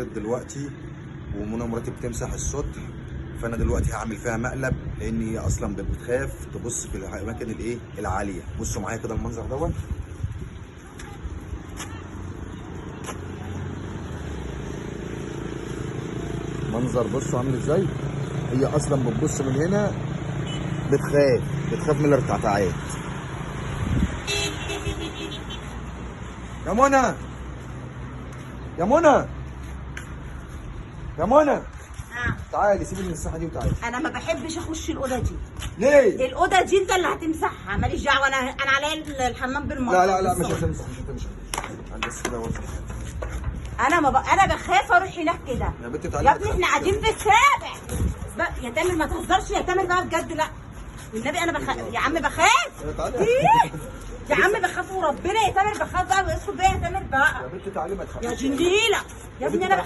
دلوقتي ومنى مراتي بتمسح السطح، فانا دلوقتي هعمل فيها مقلب، لان هي اصلا بتخاف تبص في الاماكن الايه العالية. بصوا معايا كده المنظر دوت. منظر بصوا عامل ازاي. هي اصلا بتبص من هنا بتخاف من الارتفاعات. يا منى، يا منى، يا منى، تعالي سيبي المساحة دي وتعالي. انا ما بحبش اخش الاوضة دي. ليه؟ الاوضة دي انت اللي هتمسحها، ماليش دعوه. انا عليا الحمام بالمرة. لا لا لا، مش هتمسح، مش هتمسح. بس كده. انا ما انا بخاف اروح هناك كده. يا بنتي تعالي. يا ابني احنا قاعدين في السابع. يا تامر ما تهزرش يا تامر بقى بجد. لا والنبي انا بخاف يا عم، بخاف. إيه؟ يا عم بخاف وربنا يا تامر، بخاف بقى. ادخل بقى يا تامر بقى. يا بنتي تعالي ما تخافيش يا جنديله يا ابني انا بخاف.